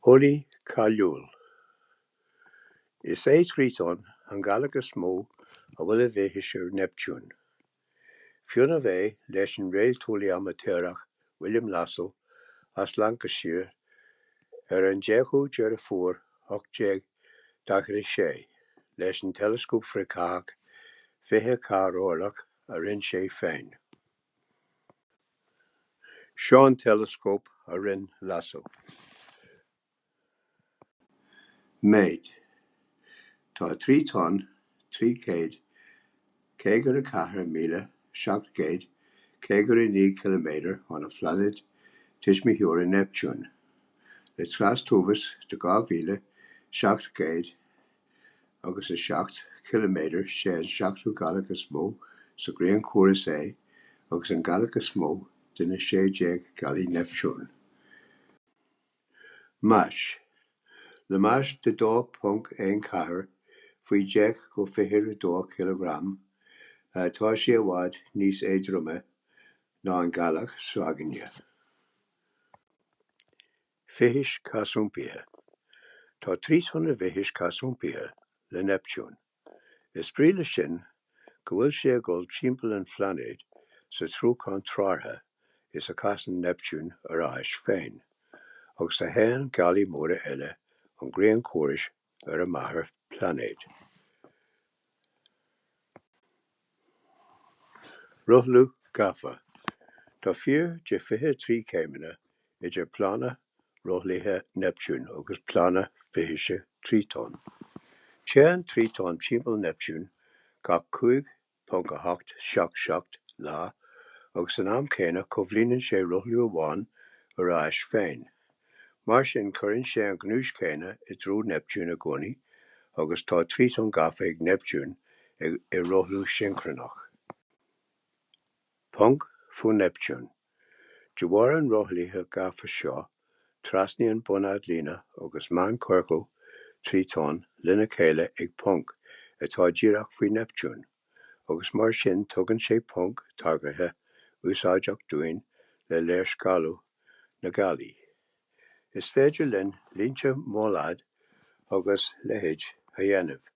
Eolaí cáiliúil. Is é Tríton an ghealach is mó a bhfuil i bhfithis ar Neiptiún. Fionnadh é leis an réalteolaí amaitéarach William Lassell as Lancashire ar an 10ú Deireadh Fómhair 1846 leis an teileascóp frithchathach 24 orlach a rinne sé féin. Seo an teileascóp a rinne Lassell. Méid. Tá Tríton 354,759 ciliméadar óna phláinéad tuismitheora Neiptiún, le trastomhas de 2,707 ciliméadar sé an seachtú gealach is mó sa Ghrianchóras é agus an ghealach is mó de na 16 gealaí Neiptiúin. Mais. Le mais de 2.14 faoi 10 go 22 cileagram, tá sé i bhfad níos éadroime ná an ghealach s'againne. Fithis chasiompaithe. Tá Tríton i bhfithis chasiompaithe le Neiptiún. Is brí leis sin go bhfuil sé ag dul timpeall an phláinéid sa treo contrártha is a chasann Neiptiún ar a ais féin, agus a théann gealaí móra eile an ghrianchórais ar a máthairphláinéad. Rothlú gafa. Tá fíor de 23 céimeanna idir plána rothlaithe Neiptiúin agus plána fithise Tríton. Téann Tríton timpeall Neiptiúin gach 5.877 lá agus san am céanna comhlíonann sé rothlú amháin ar a ais féin. Mar sin cuireann sé an ghnúis chéanna i dtreo Neiptiúin i gcónaí agus tá Tríton gafa ag Neiptiún i rothlú sioncronach. Ponc faoi Neiptiún. De bharr an rothlaithe gafa seo, trasnaíonn bunfhadlíne agus meánchiorcal Tríton lena chéile ag ponc atá díreach faoi Neiptiún, agus mar sin tugann sé ponc tagartha úsáideach dúinn le léarscáiliú na gealaí. Is féidir linn línte mallfhaid agus leithid a dhéanamh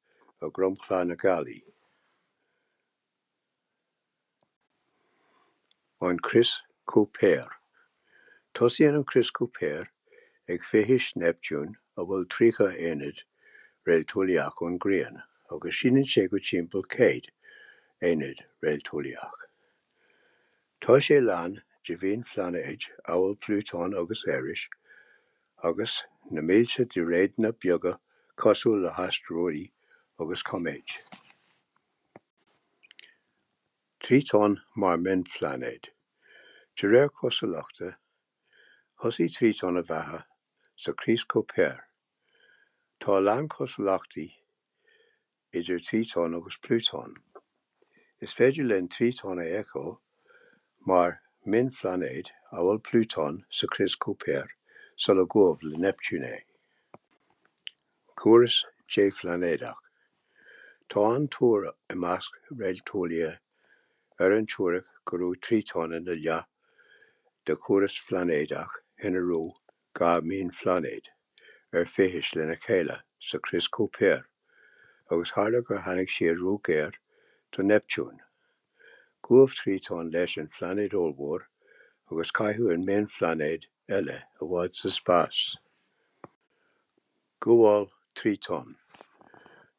ar dhromchla na gealaí. An Crios Kuiper. Tosaíonn an Crios Kuiper ag fithis Neiptiúin a bhfuil 30 aonad réalteolaíoch ón nGrian agus síneann sé go timpeall 100 aonad réalteolaíoch. Tá sé lán de mhionphláinéid amhail Plútón agus Éiris agus na mílte de réadanna beaga cosúil le hastaróidí agus cóiméid. Tríton mar mhionphláinéad. De réir cosúlachta, thosaigh Tríton a bheatha sa Chrios Kuiper. Tá a lán cosúlachtaí idir Tríton agus Plútón. Is féidir linn Tríton a fheiceáil mar mhionphláinéad amhail Plútón sa Chrios Kuiper sular gabhadh le Neiptiún é. Córas déphláinéadach. Tá an-tóir i measc réalteolaithe ar an teoiric go raibh Tríton ina leath de chóras phláinéadach ina raibh dhá mhionphláinéad ar fithis lena chéile sa Chrios Kuiper agus tharla gur tháinig siad ró-ghar do Neiptiún. Gabhadh Tríton leis an phláinéad ollmhór agus caitheadh an mionphláinéad eile i bhfad sa spás. Gabháil Tríton.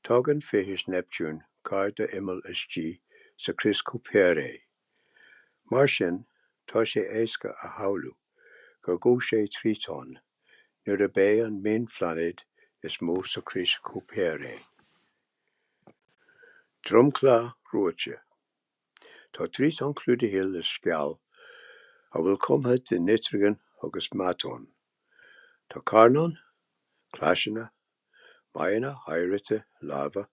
Tógann fithis Neiptiúin gar d'imeall istigh sa Chrios Kuiper é. Mar sin, tá sé éasca a shamhlú gur ghabh sé Tríton nuair a b'é an mionphláinéad is mó sa Chrios Kuiper é. Dromchla reoite. Tá Tríton clúdaithe le sceall a bhfuil cumtha de nítrigin agus meatán. Tá carnáin, claiseanna, modhanna oighreata láibe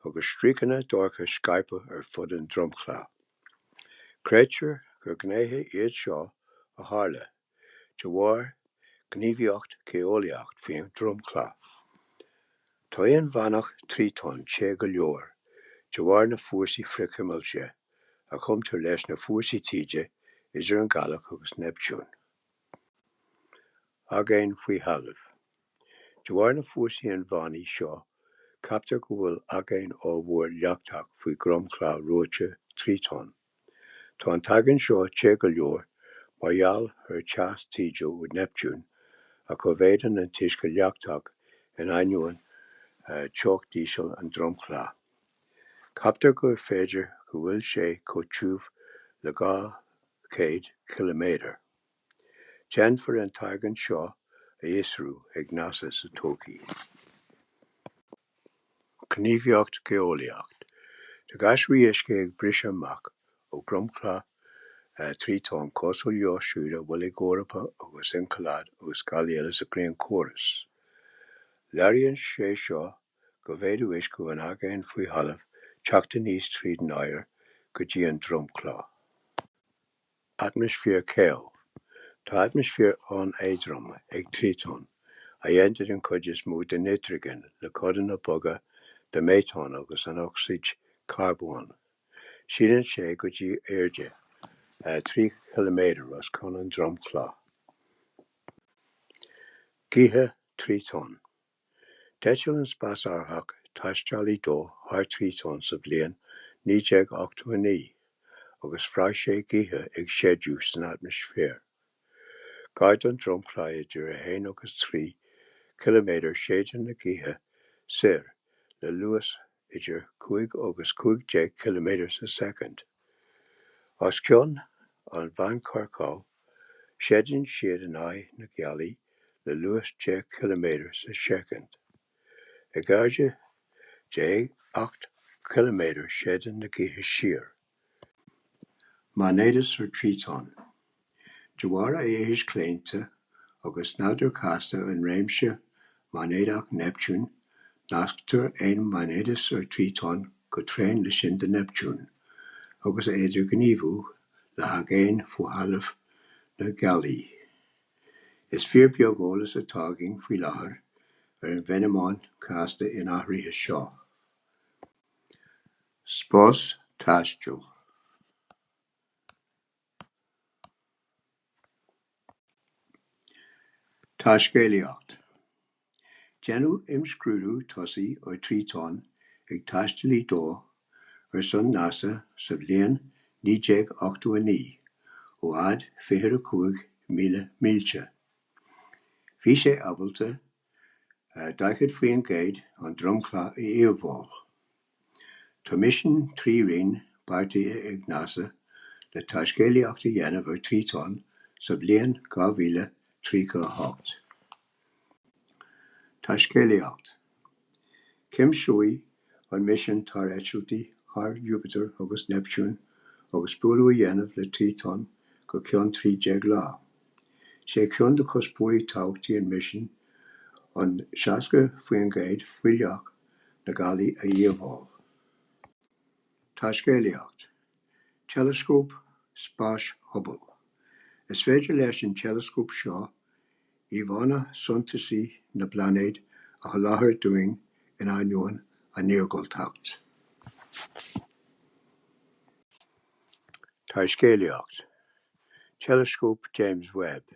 agus stríocanna dorcha scaipthe ar fud an dromchla. Creidtear gur gnéithe iad seo a tharla de bharr gníomhaíocht gheolaíoch faoin dromchla. Tá inmheánach Tríton te go leor de bharr na bhfórsaí frithchuimilte a chumtar leis na fórsaí taoide idir an ghealach agus Neiptiún. Aigéin faoi thalamh. De bharr na fórsaí inmheánaí seo, ceaptar go bhfuil aigéan ollmhór leachtach faoi dhromchla reoite Thríton. Tá an t-aigéan seo te go leor mar gheall ar teas taoide ó Neiptiún a choimhéadann an t-uisce leachtach in ainneoin teocht íseal an dromchla. Ceaptar gur féidir go bhfuil sé chomh tiubh le 200 ciliméadar. Déanfar an t-aigéan seo a fhiosrú ag NASA sa todhchaí. Gníomhaíocht gheolaíoch. Tá gásraí uisce ag briseadh amach ó dhromchla Thríton cosúil leo siúd a bhfuil ag Eorapa agus Encelad agus gealaí eile sa ghrianchóras. Léiríonn sé seo go bhféadfadh uisce ón aigéan faoi thalamh teacht aníos tríd an oighear go dtí an dromchla. Atmaisféar caol. Tá atmaisféar an-éadrom ag Tríton, a dhéanta den chuid is mó de nítrigin le codanna beaga de mhéatán agus an-ocsaíd charbóin. Síneann sé go dtí airde 3 chiliméadar os cionn an dromchla. Gaoithe Thríton. D'eitil an spásárthach Taistealaí 2 thar Thríton sa bhliain 1989 agus bhraith sé gaotha ag séideadh san atmaisféar. Gar don dromchla idir 1 agus 3 chiliméadar séideann na gaotha soir le luas idir 5 agus 15 ciliméadar sa soicind. Os cionn an mheánchiorcail, séideann siad in aghaidh na gealaí le luas 10 ciliméadar sa soicind. Ag airde de 8 chiliméadar séideann na gaotha siar. Maighnéadas ar Thríton. De bharr a fhithis chlaonta agus nádúr casta an réimse maighnéadach Neiptiúin, nasctar an maighnéadas ar Thríton go tréan leis sin de Neiptiún, agus a idirghníomhú le haigéin fo-thalamh na Gealaí. Is fíorbheag eolas atá againn faoi láthair ar an bhfeiniméan casta ionathraithe seo. Spástaisteal. Taiscéalaíocht. Deineadh imscrúdú tosaigh ar Thríton ag Taistealaí 2 ar son NASA sa bhliain 1989 ó fhad 25,000 mílte. Bhí sé ábalta 40% an dromchla a íomháú. Tá misean trí roinn beartaithe ag NASA le taiscéalaíocht a dhéanamh ar Thríton sa bhliain 2038. Taiscéalaíocht. Cuimseoidh an misean tair-eitiltí thar Iúpatar agus Neiptiún agus bualadh a dhéanamh le Tríton go ceann 13 lá. Is é ceann de chuspóirí tábhachtacha an mhisin an 60% fuílleach na Gealaí a íomháú. Taiscéalaíocht. Teileascóp Spáis Hubble. Is féidir leis an teileascóp seo íomhánna suntasaí na bpláinéad a sholáthar dúinn in ainneoin a n-iargúltacht. Taiscéalaíocht. Teileascóp James Webb.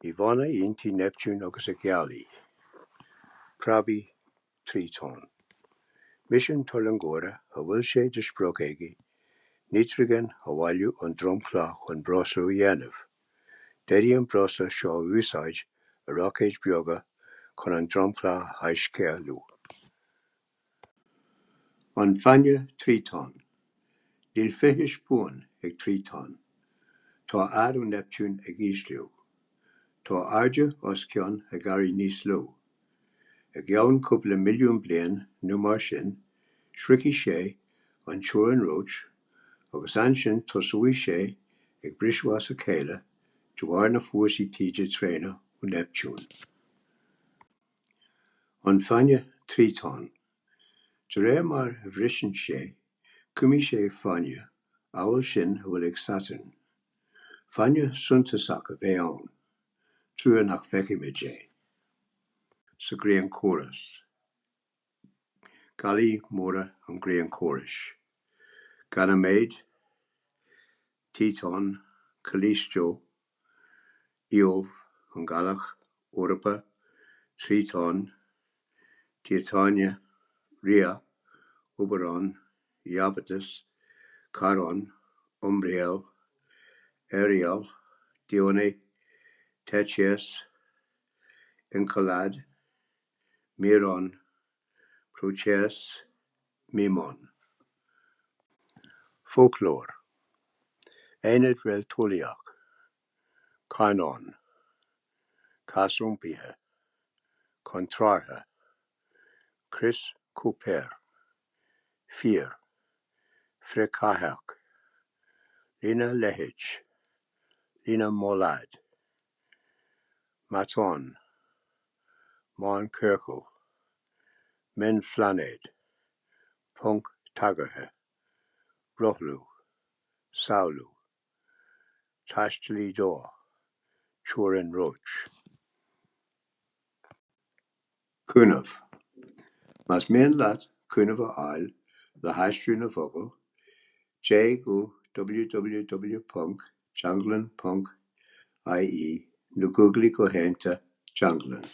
Íomhánna iontacha Neiptiúin agus a ghealaí. Preabadh Thríton. Misean tuirlingeora a bhfuil sé de sprioc aige nítrigin a bhailiú ón dromchla chun breosla a dhéanamh. D'fhéadfaí an breosla seo a úsáid i roicéid bheaga chun an dromchla a thaiscéaladh. An Fáinne Thríton. Níl fithis bhuan ag Tríton. Tá a fhad ó Neiptiún ag ísliú. Tá a airde os cionn ag éirí níos lú. I gceann cúpla milliún bliain nó mar sin, sroichfidh sé an teorainn reoite agus ansin tosóidh sé ag briseadh as a chéile de bharr na fórsaí taoide tréana ó Neiptiún. An Fáinne Thríton. De réir mar a bhriseann sé, cumfaidh sé fáinne, amhail sin a bhfuil ag Satarn. Fáinne suntasach a bheidh ann. Trua nach bhfeicfimid é. Sa ghrianchóras. Gealaí móra an ghrianchórais. Ganaiméad, Tíotán, Cailiostó, Ióbh, an Ghealach, Eorapa, Tríotón, Tíotáine, Ria, Oberon, Iapetus, Charon, Umbriel, Ariel, Dione, Tethys, Encelad, Miron, Proteus, Memnon. Foclóir. Aonad réalteolaíoch. Carnán. Cás iompaithe. Contrártha. Crios copair. Fíor. Frithchaitheach. Líne leithid. Líne mullaigh. Matán. Meánchiorcal. Mionphláinéad. Ponc tagartha. Rothlú. Samhlú. Taistealaí dó. Teorainn Roche. Cúnamh Más mian leat cúnamh a fháil le haistriú na bhfocal, téigh go www.teanglann.ie nó googlaigh go háonta "teanglann".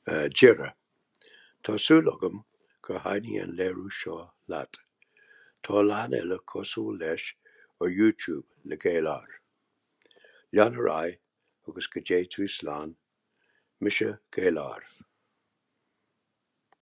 Deireadh Tá súil agam gur thaitnigh an léiriú seo leat. Tá a lán eile cosúil leis ar YouTube le Gael-R. Lean ar aghaidh agus go dté tú slán, Mise Gael-R.